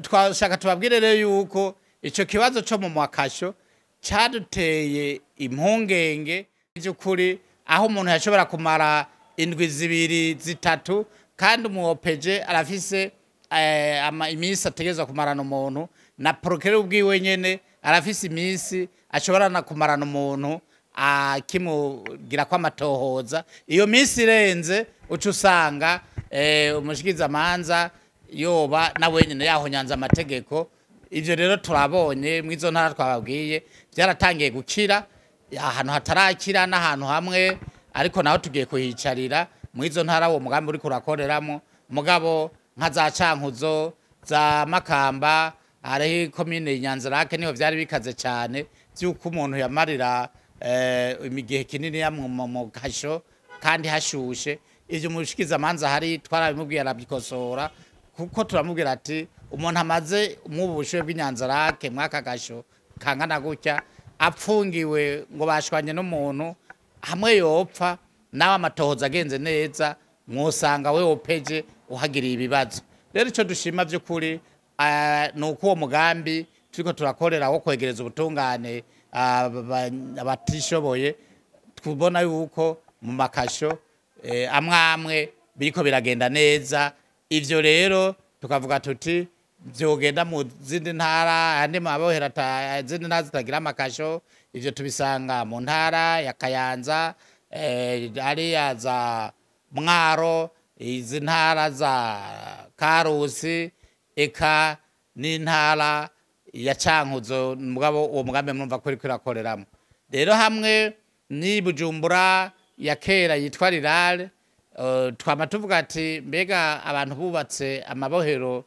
Twashaka tubabwire rero yuko ico kibazo co mu makasho caduteye impungenge by'ukuri, aho umuntu yashobora kumara indwi 2, 3, kandi umuwopeje arafise iminsi ategerezwa kumarana umuntu, na procureur ubwiwe nyene arafise iminsi ashobora na kumarana umuntu akimugira ko amatohoza. Iyo minsi irenze, uca usanga umushikizamanza yoba na wenyine yahonyanze amategeko. Ivyo rero turabonye mw'izo ntara twababwiye byaratangiye gukira. Ahantu hatarakira n'ahantu hamwe, ariko naho tugiye kuhicarira mw'izo ntara uwo mugambi uri kurakoreramo. Mugabo nka za Cankuzo, za Makamba, hariho komine Nyanzarake, niho vyari bikaze cyane vy'uko umuntu yamarira igihe kinini ya mu kasho kandi hashushe. Ivyo umushikizamanza hari twarabimubwiye, arabikosora, kuko turamubwira ati umuntu amaze mw'ubu bushuhe bw'Inyanzarake mw'aka gasho kangana gutya apfungiwe ngo bashwanye n'umuntu, hamwe yopfa nawe amatohoza agenze neza, mwosanga we opeje uhagiriye ibibazo. Rero icyo dushima by'ukuri ni uko uwo mugambi turiko turakorera wo kwegereza ubutungane abatishoboye, tubona yuko mu makasho amwe amwe biriko biragenda neza. Ivyo rero tukavuga tuti vyogenda mu zindi ntara, andi mabohero, izindi ntara zitagira amakasho. Ivyo tubisanga mu ntara ya Kayanza, ariya za Mwaro, izi ntara za Karusi, eka. n'intara ya Cankuzo, mugabo uwo mugambi murumva ko uriko urakoreramo. Rero hamwe ni Bujumbura ya kera yitwa Rirare, twama tuvuga ati mbega abantu bubatse amabohero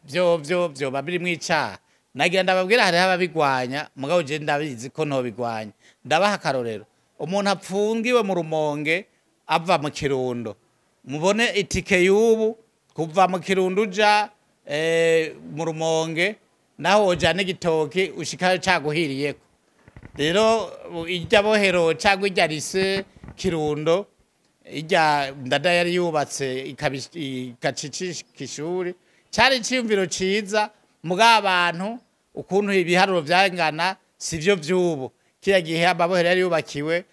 vyo vyoba birimwo icaha. Nagira ndababwira hariho ababigwanya, mugabo je ndabizi ko ntobigwanya. Ndabaha akarorero, umuntu apfungiwe mu Rumonge ava mu Kirundo, mubone itike y'ubu kuva mu Kirundo uja mu Rumonge, naho woja n'igitoki ushikayo caguhiriyeko. Rero irya bohero cyangwa irya rise Kirundo, irya Ndada yari yubatse igacicisha ishuri, cyari iciyumviro ciza, mugabo abantu ukuntu ibiharuro vyangana sivyo vy'ubu. Kiriya gihe amabohero yari yubakiwe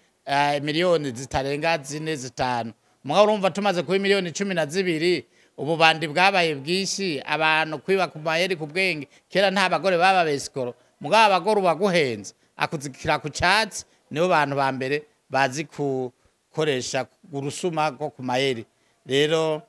miliyoni zitarenga 4 5, mugabo urumva tumaze kuba miliyoni 12, ububandi bwabaye bwinshi, abantu kwiba ku mayeri ku bwenge. Kera nta bagore baba besikoro, mugabo abagore ubaguhenze akuzikira ku cyatsi, nibo bantu ba mbere bazi gukoresha urusuma rwo ku mayeri. Rero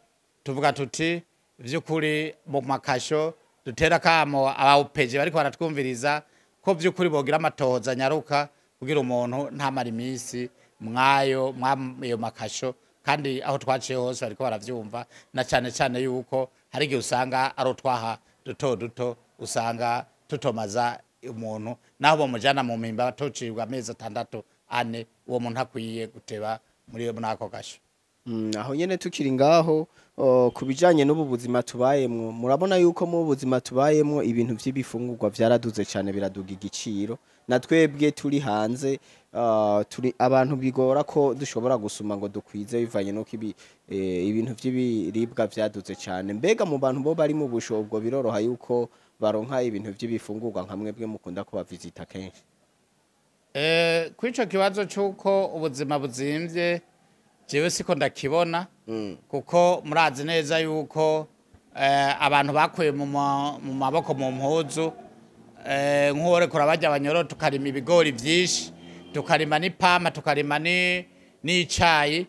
tuvuga tuti vy'ukuri mu makasho dutera kamo abawupeje bariko baratwumviriza ko vy'ukuri bogira amatohoza nyaruka kugira umuntu ntamara iminsi mwayo mwayo makasho. Kandi aho twaciye hose bariko baravyumva, na cane cane yuko hari igihe usanga ari utwaha duto duto usanga tutomaza umuntu, naho bomujana mu mpimba batocibwa amezi 6 4, uwo muntu akwiye guteba muri ako gasho.
Aho nyene tukiri ngaho ku bijanye n'ubu buzima tubayemwo, murabona yuko mu buzima tubayemwo ibintu vy'ibifungurwa vyaraduze cane, biraduga igiciro. Na twebwe turi hanze turi abantu bigora ko dushobora gusuma ngo dukwize, bivanye nuko ibintu vy'ibiribwa vyaduze cane. Mbega mu bantu bo bari mu busho ubwo biroroha yuko baronka ibintu vy'ibifungurwa nka mwebwe mukunda kubavisita kenshi?
Kuri ico kibazo c'uko ubuzima buzimvye, jewe siko ndakibona, kuko murazi neza yuko abantu bakuye mu maboko mu mpuzu, nk'uworekura barya abanyoro, tukarima ibigori vyinshi, tukarima n'ipampa, tukarima n'icayi,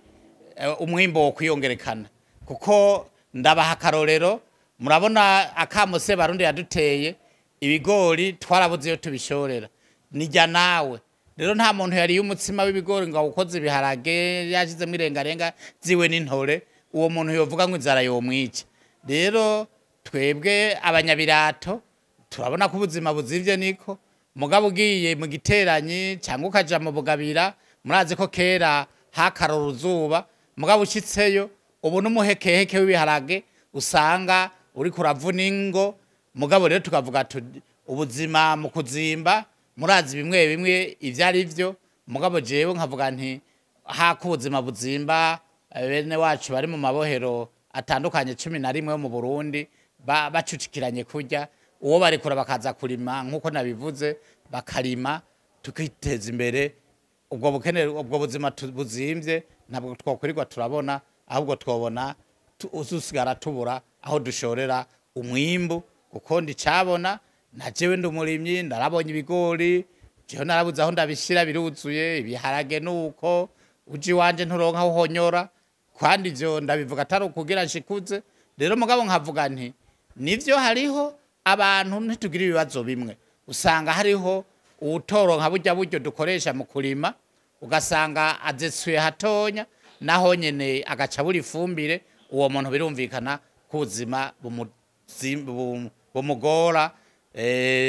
umwimbo wo kwiyongerekana. Kuko ndabaha akarorero, murabona akamo Sebarundi yaduteye, ibigori twarabuze iyo tubishorera, nijya nawe. Rero nta muntu yariye umutsima w'ibigori ngo awukoze ibiharage yashizemo irengarenga ziwe n'intore, uwo muntu yovuga ngo inzara yomwica. Rero twebwe abanyabirato turabona ko ubuzima buzimvye, niko mugabo ugiye mu Giteranyi cyangwa ukaja mu Bugabira, murazi ko kera hakarora uzuba, mugabo ushitseyo ubu n'umuhekeheke w'ibiharage usanga uriko uravuna ingo. Mugabo rero tukavuga ubuzima mu kuzimba, murazi bimwe bimwe ivyo ari vyo. Mugabo jewe nkavuga nti hako ubuzima buzimba, bene wacu bari mu mabohero atandukanye 11 yo mu Burundi bacucikiranye kurya, uwo barekura bakaza kurima nk'uko nabivuze, bakarima tukiteza imbere. Ubwo bukene, ubwo buzima buzimvye ntabwo twokwirirwa turabona, ahubwo twobona uzusigara tubura aho dushorera umwimbu. Kuko ndicabona na jewe ndi umurimyi, ndarabonye ibigori, jewe narabuze aho ndabishira biruzuye, ibiharage nuko uji iwanje nturonka aho uhonyora. Kandi ivyo ndabivuga atari ukugira nshikuze. Rero mugabo nkavuga nti nivyo, hariho abantu ntitugira ibibazo bimwe, usanga hariho uwutoronka burya buryo dukoresha mu kurima, ugasanga azesuye hatonya, naho nyene agaca buri ifumbire. Uwo muntu birumvikana ko ubuzima bumugora.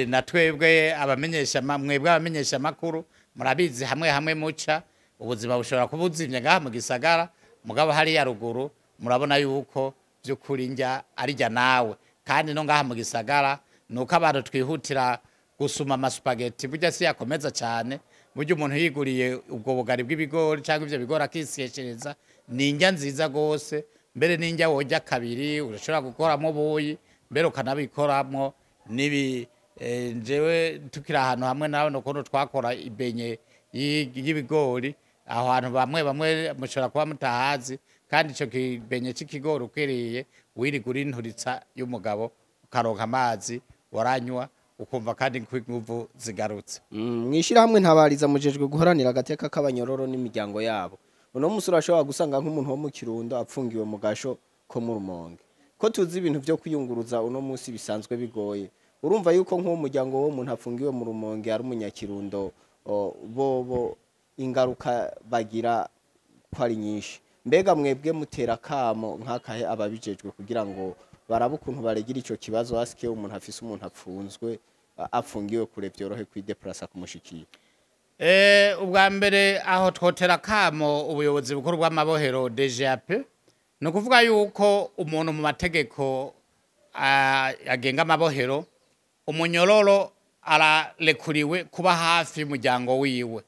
Na twebwe abamenyesha mwebwe abamenyesha makuru murabizi, hamwe hamwe muca ubuzima bushobora kuba buzimvye ngaha mu gisagara, mugabo hariya ruguru murabona yuko vy'ukuri njya arijya nawe. Kandi no ngaha mu gisagara nuko abantu twihutira gusuma amasupageti, burya si yakomeza cyane. Burya umuntu yiguriye ubwo bugari bw'ibigori cyangwa ivyo bigori akisyeshereza, ni indya nziza gose. Mbere n'indya worya kabiri, urashobora gukoramo ubuyi, mbere ukanabikoramwo nibi. Jewe tukiri ahantu hamwe nawe nukuntu twakora ibenye y'ibigori, aho hantu bamwe bamwe mushobora kuba mutahazi. Kandi ico kibenye c'ikigori ukiriye wirigura urinturitsa y'umugabo, ukaronka amazi waranywa, ukumva kandi ko inguvu zigarutse.
Mwishirahamwe Ntabariza mujejwe guharanira agateka k'abanyororo n'imiryango yabo. Uno musi urashobora gusanga nk'umuntu wo mu Kirundo apfungiwe mu gasho ko mu Rumonge. Ko tuzi ibintu vyo kwiyunguruza uno munsi bisanzwe bigoye, urumva yuko nk'uwo muryango wo umuntu afungiwe mu Rumonge ari umunyakirundo, bobo ingaruka bagira ko ari nyinshi. Mbega mwebwe mutera kamo nk'akahe ababijejwe kugira ngo barabe ukuntu baregira ico kibazo, asike umuntu afise umuntu apfunzwe, afungiwe kure, vyorohe kwideplasa kumushikira?
Ubwa mbere aho twotera kamo ubuyobozi bukuru bw'amabohero DGAP, ni ukuvuga yuko umuntu mu mategeko agenga amabohero, umunyororo ararekuriwe kuba hafi y'umuryango wiwe.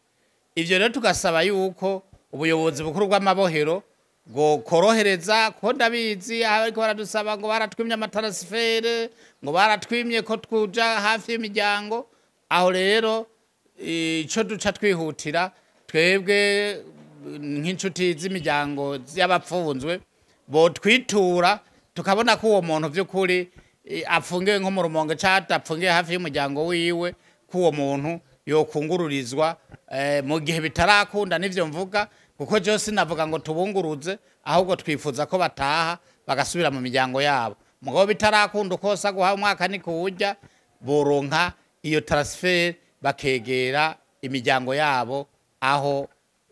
Ivyo rero tugasaba yuko ubuyobozi bukuru bw'amabohero bwo korohereza, kuko ndabizi ariko baradusaba ngo baratwimye amatransfert, ngo baratwimye ko tuja hafi y'imiryango. Aho rero ico duca twihutira twebwe nk'inshuti z'imiryango y'abapfunzwe, botwitura tukabona ko uwo muntu vy'ukuri apfungiwe nko mu Rumonge canke apfungiwe hafi y'umuryango wiwe, ko uwo muntu yokungururizwa mu gihe bitarakunda. Nivyo mvuga, kuko jewe sinavuga ngo tubunguruze, ahubwo twifuza ko bataha bagasubira mu miryango yabo. Mugabo bitarakunda, ukosa guha umwaka ni kuwurya, boronka iyo transfert bakegera imiryango yabo aho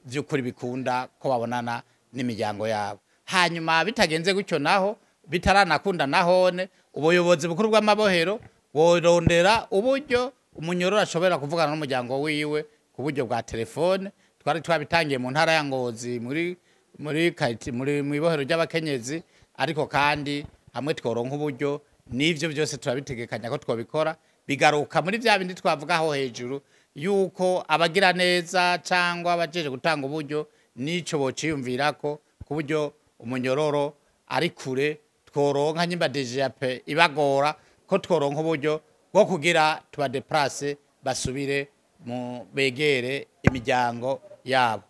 vy'ukuri bikunda ko babonana n'imiryango yabo. Hanyuma bitagenze gutyo naho, bitaranakunda nahone, ubuyobozi bukuru bw'amabohero borondera uburyo umunyororo ashobora kuvugana n'umuryango wiwe ku buryo bwa telefone. Twari twabitangiye mu ntara ya Ngozi muri kariti, muri mw'ibohero ry'abakenyezi, ariko kandi hamwe tworonka uburyo n'ivyo byose turabitegekanya ko twobikora. Bigaruka muri vya bindi twavuga aho hejuru yuko abagira neza cyangwa abajeje gutanga uburyo nico bociyumvirako ku buryo umunyororo ari kure tworonka, nyimba DGAP ibagora, ko tworonka uburyo bwo kugira tubadeplace basubire mu begere imiryango yabo.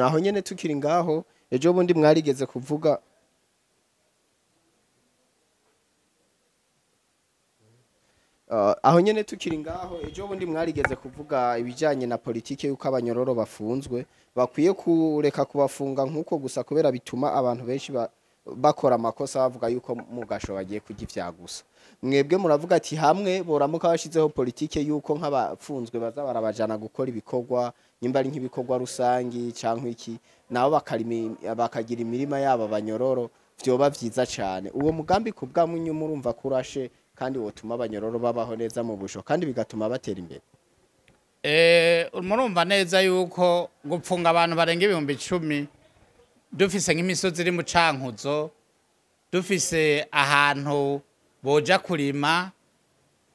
Aho nyene tukiri ngaho, ejo bundi mwarigeze kuvuga aho nyene tukiri ngaho, ejo bundi mwarigeze kuvuga ibijanye na politike yuko abanyororo bafunzwe bakwiye kureka kubafunga nkuko gusa, kubera bituma abantu benshi bakora amakosa, bavuga yuko mu gasho bagiye kurya ivya gusa. Mwebwe muravuga ati hamwe boramuka bashizeho politike yuko nk'abafunzwe baza barabajana gukora ibikorwa, nimba ari nk'ibikorwa rusangi canke iki, nabo bakagira imirima yabo abanyororo, vyoba vyiza cane. Uwo mugambi ku bwamwe murumva kurashe kandi wotuma abanyororo babaho neza mu busho kandi bigatuma batera imbere?
Murumva neza yuko gupfunga abantu barenga 10,000, dufise nk'imisozi iri mu Cankuzo, dufise ahantu boja kurima,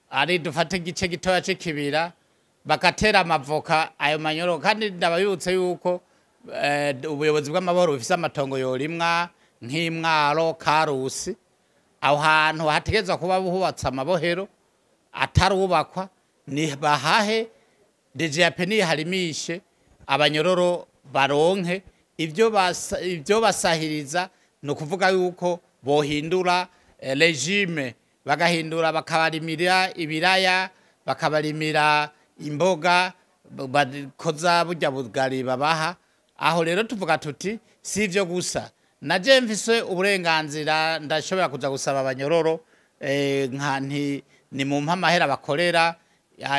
ari dufate igice gitoya c'ikibira bagatera amavoka ayo manyoro. Kandi ndababibutse yuko ubuyobozi bw'amahoro bufise amatongo yorimwa nk'Imwaro, Karusi, aho hantu hategerezwa kuba hubatse amabohero atarubakwa, ni bahahe DGAP niharimishe abanyororo baronke ivyo basahiriza. Ni ukuvuga yuko bohindura régime, bagahindura bakabarimira ibiraya, bakabarimira imboga, bakoza burya bugari babaha. Aho rero tuvuga tuti si ivyo gusa, naje mfise uburenganzira, ndashobora kuza gusaba abanyororo nka nti ni mu amahera bakorera,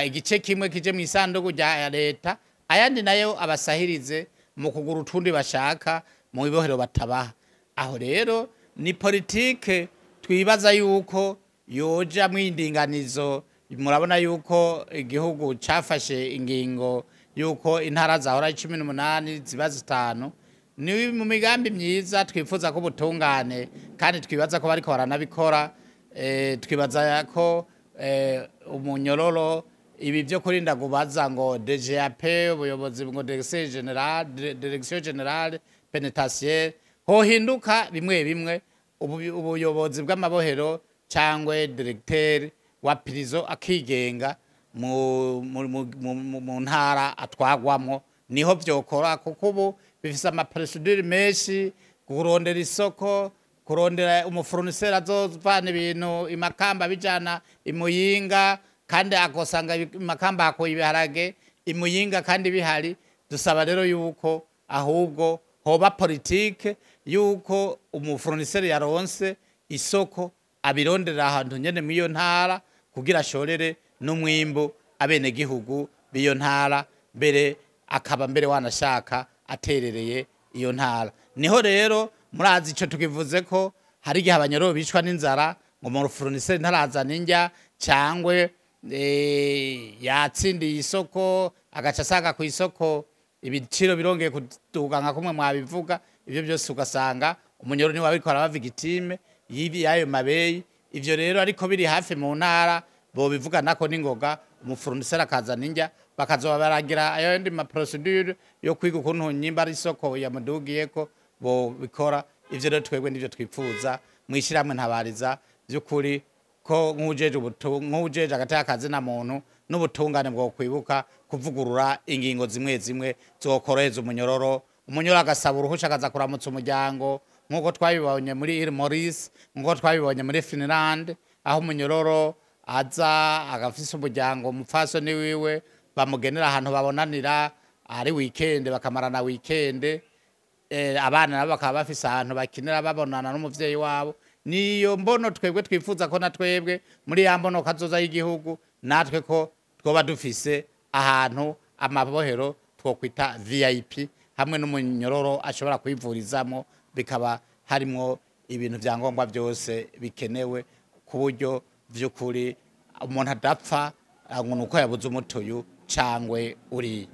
igice kimwe kije mu isanduku rya leta, ayandi nayo abasahirize mu kugura utundi bashaka mu ibohero batabaha. Aho rero ni politike twibaza yuko yoja mwindinganizo. Murabona yuko igihugu cafashe ingingo yuko intara zahora 18 ziba 5. Ni mu migambi myiza twifuza ko ubutungane, kandi twibaza ko bariko baranabikora. Twibaza ko umunyororo ibi byo kurinda kubaza ngo DGAP, ubuyobozi ngo direction générale pénitentiaire, hohinduka bimwe bimwe, ubuyobozi bw'amabohero cyangwa directeur wa prison akigenga mu ntara atwagwamwo, niho vyokora, kuko ubu bifise amaprocédure menshi, kurondera isoko, kurondera umufournisseur azovana ibintu imakamba bijana imuyinga, kandi akosanga imakamba hakuye ibiharage, imuyinga kandi bihari. Dusaba rero yuko ahubwo hoba politike yuko umufournisseur yaronse Isoko abironderera ahantu nyene mw'iyo ntara kugira ashorere n'umwimbu abenegihugu b'iyo ntara, mbere akaba mbere wanashaka aterereye iyo ntara. Niho rero murazi ico tukivuze ko hari igihe abanyororo bicwa n'inzara ngo mu fournisseur ntarazana indya, cangwe yatsindiye isoko agaca asanga ku isoko ibiciro birongeye kuduga nka kumwe mwabivuga. Ivyo byose ugasanga umunyoro niwe ariko araba victime y'ibi y'ayo mabeyi. Ivyo rero ariko biri hafi mu ntara bobivuga nako n'ingoga, umufournisseur akazana indya, bakazoba baragira ayo yandi ma procédure yo kwiga ukuntu nyimba ari isoko yamudugiyeko bobikora. Ivyo rero twebwe nivyo twipfuza mwishyiramwe Ntabariza by'ukuri ko nk'ujeje nk'ujeje hagati y'akazi na muntu n'ubutungane bwo kwibuka kuvugurura ingingo zimwe zimwe zokoroheza umunyororo. Umunyororo agasaba uruhusha akaza kuramutsa umuryango, nk'uko twabibonye muri Île Maurice, nk'uko twabibonye muri Finland, aho umunyororo aza agafise umuryango, umupfasoni wiwe bamugenera ahantu babonanira ari weekend, bakamarana weekend, abana nabo bakaba bafise ahantu bakinira babonana n'umuvyeyi wabo. Niyo mbono twebwe twifuza ko na twebwe muri ya mbono kazoza y'igihugu natwe ko twoba dufise ahantu amabohero twokwita VIP, hamwe n'umunyororo ashobora kwivurizamo, bikaba harimwo ibintu vya ngombwa byose bikenewe, ku buryo vy'ukuri umuntu adapfa ngo nuko yabuze umutuyu cangwe uriya.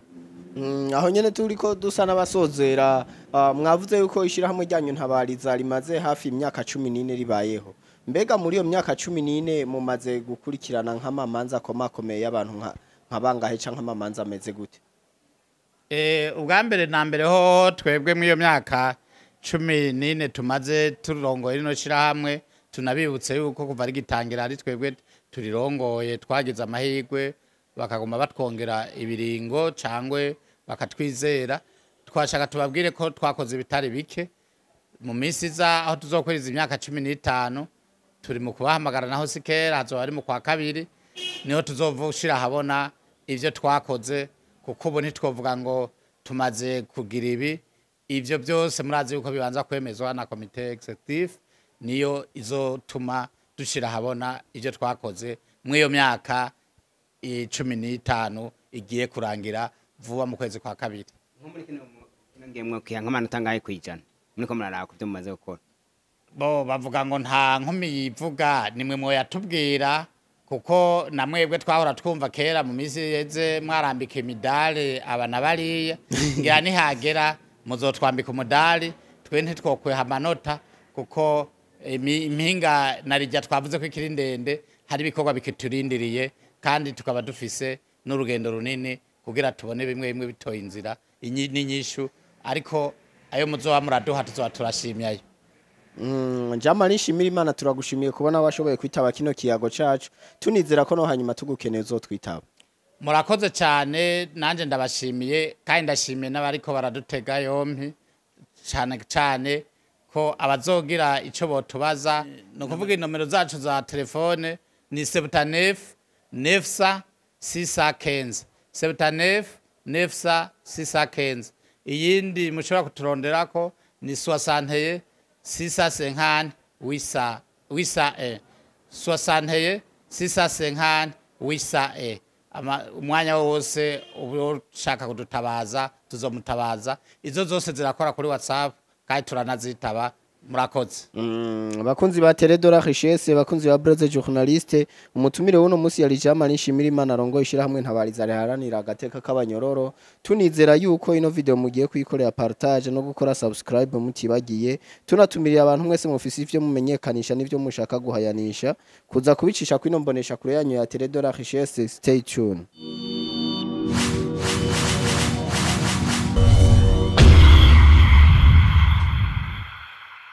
Aho nyene turiko dusa n'abasozera, mwavuze yuko ishirahamwe ryanyu Ntabariza rimaze hafi imyaka 14 ribayeho. Mbega muri iyo myaka 14 mumaze gukurikirana nk'amamanza akomakomeye y'abantu nka bangahe canke amamanza ameze gute?
Ubwa mbere na mbere ho twebwe muri iyo myaka 14 tumaze turongoye rino shirahamwe, tunabibutse yuko kuva rigitangira ari twebwe turirongoye, twagize amahirwe bakaguma batwongera ibiringo cangwe bakatwizera. Twashaka tubabwire ko twakoze ibitari bike. Mu minsi iza aho tuzokwiriza imyaka 15 turi mu kubahamagara, naho si kera, hazoba ari mu kwa kabiri, niho tuzovushira habona ivyo twakoze, kuko ubu ntitwovuga ngo tumaze kugira ibi. Ivyo byose murazi yuko bibanza kwemezwa na comité exécutif, niyo izotuma dushira habona ivyo twakoze mw'iyo myaka 15 igiye kurangira vuba mu kwezi kwa kabiri.
Nko muri kino gihe mwokiha nk'amanota angahe kwijana muriko muraraba ku vyo mumaze gukora?
Bo bavuga ngo nta nkumi yivuga, nimwe mwoyatubwira, kuko na mwebwe twahora twumva kera mu minsi yeze mwarambika imidali aba na bariya, ngira nihagera muzotwambika umudali, twe ntitwokweha amanota, kuko impinga narijya twavuze ko ikiri ndende, hari ibikorwa bikiturindiriye, kandi tukaba dufise n'urugendo runini kugira tubone bimwe bimwe bitoye inzira n'inyishu, ariko ayo muzoba muraduha tuzoba turashimyayo.
Jean Marie Nshimirimana, turagushimiye kubona washoboye kwitaba kino kiyago cacu, tunizera ko no hanyuma tugukeneye uzotwitaba.
Murakoze cyane, nanje ndabashimiye, kandi ndashimiye n'abariko baradutega yompi, cyane cyane ko abazogira ico botubaza. Ni ukuvuga inomero zacu za telefone ni 79 900 615, 79 900 615. Iyindi mushobora kuturonderako ni 61 650 800 801, 61 650 801. Umwanya wose ushaka kudutabaza tuzomutabaza. Izo zose zirakora kuri WhatsApp kandi turanazitaba. Murakoze.
Bakunzi ba Télé de la Richesse, bakunzi ba Blaise Journaliste, umutumire w'uno munsi yari Jean Marie Nshimirimana arongoye ishirahamwe Ntabariza riharanira agateka k'abanyororo. Tunizera yuko ino video mugiye kuyikorera partage no gukora subscribe mutibagiye. Tunatumiriye abantu mwese mufise ivyo mumenyekanisha n'ivyo mushaka guhayanisha kuza kubicisha kwino mbonesha kure yanyu ya Télé de la Richesse. Stay tuned.